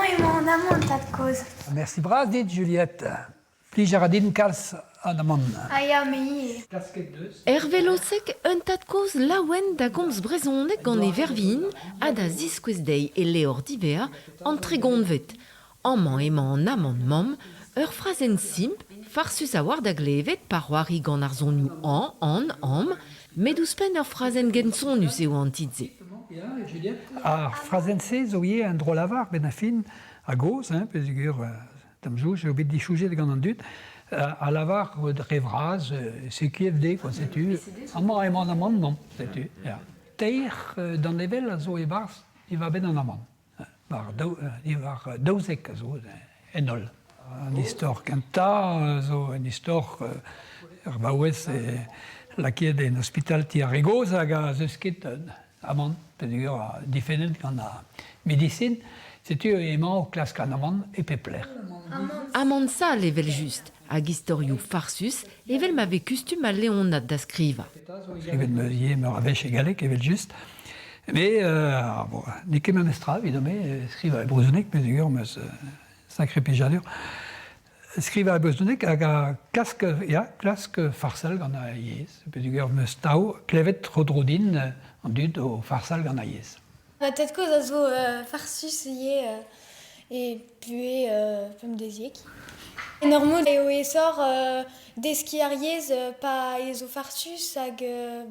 Amañ emañ an amann, tad-kozh. Mersi bras dit, Juliette. Plij a ra din kalz an amann. Ah ya, me ivez. Herve Losec, un tad-kozh laouen da gomz brezhoneg gant e verc'h-vihan ha da ziskouez dezhi e levr diwezhañ, An Tregontved. Amañ emañ an amann-mamm, ur frazenn simpl, farsus a-walc'h da glevet pa c'hoari gant ar sonioù añ, an, am, met ouzhpenn ur frazenn gensonus eo an titl-se. Ar frazenn-se zo ivez un dro-lavar benn ar fin, a-gozh, hein, peogwir da'm soñj eo bet disoñjet gant an dud, a lavar dre vras CQFD, quoi, setu. Amañ emañ an amann-mañ, setu. Ya. Teir danevell a zo e-barzh diwar-benn an amann. War daou, diwar 12 a zo en holl. An istor kentañ zo un istor ur vaouez lakaet en ospital ti ar re gozh hag a zeus ket amann peogwir difennet gant ar medisin. Setu emañ o klask an amann e pep lec'h. Amann sall evel-just, hag istorioù farsus evel ma vez kustum al Leonad da skrivañ. Skrivet 'm eus ivez meur a wech e galleg evel-just. Mais bon, n'eo ket memes tra evidon-me skrivañ e brezhoneg peogwir 'm eus sakre plijadur. Skrivañ e brezhoneg hag a klask, ya, klask farsal gant ar yezh peogwir 'm eus tav klevet tro-dro din an dud o farsal gant ar yezh. Ma tad-kozh a zo farsus ivez e buhez pemdeziek. En ur mod eo aesoc'h deskiñ ar yezh pa ez zo farsus hag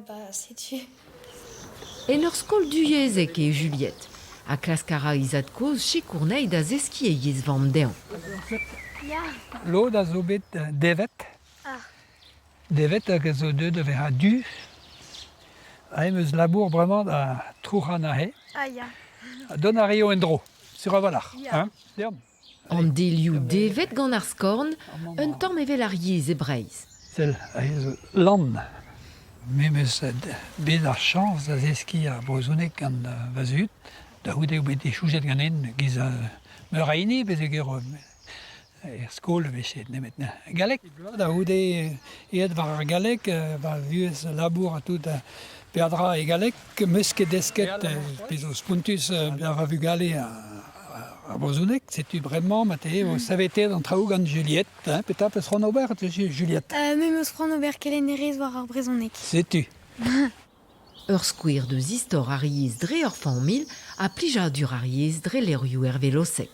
bah setu. En ur skol duyezhek eo Juliette ha klask a ra he zad-kozh sikour anezhi da zeskiñ e yezh vamm dezhañ. Lod a zo bet devet. Devet hag a zo deuet da vezañ du. Aze em eus labour bremañ da trouc'hañ anezhe. Ah ya. Dont a raio en-dro, sur a-walc'h. Hein? Deomp. An delioù devet gant ar skorn, un tamm evel ar yezh e Breizh. Sell, aze zo lann. Me 'm eus bet ar chañs da zeskiñ ar brezhoneg gant va zud. Da c'houde eo bet disoñjet ganin giz meur a hini peogwir Er skol e veze nemet galleg. Da c'houde aet war ar galleg, war vuhez labour ha tout, peadra e galleg. 'Meus ket desket pezh zo spontus ar vugale ar brezhoneg. Setu bremañ marteze eo saveteet an traoù gant Juliette. Hein, petra 'peus c'hoant ober, Juliette? Me 'm eus c'hoant ober kelennerez war ar brezhoneg. Setu. Ur skouer deus istor ar yezh dre ur familh ha plijadur ar yezh dre levrioù Herve Losec.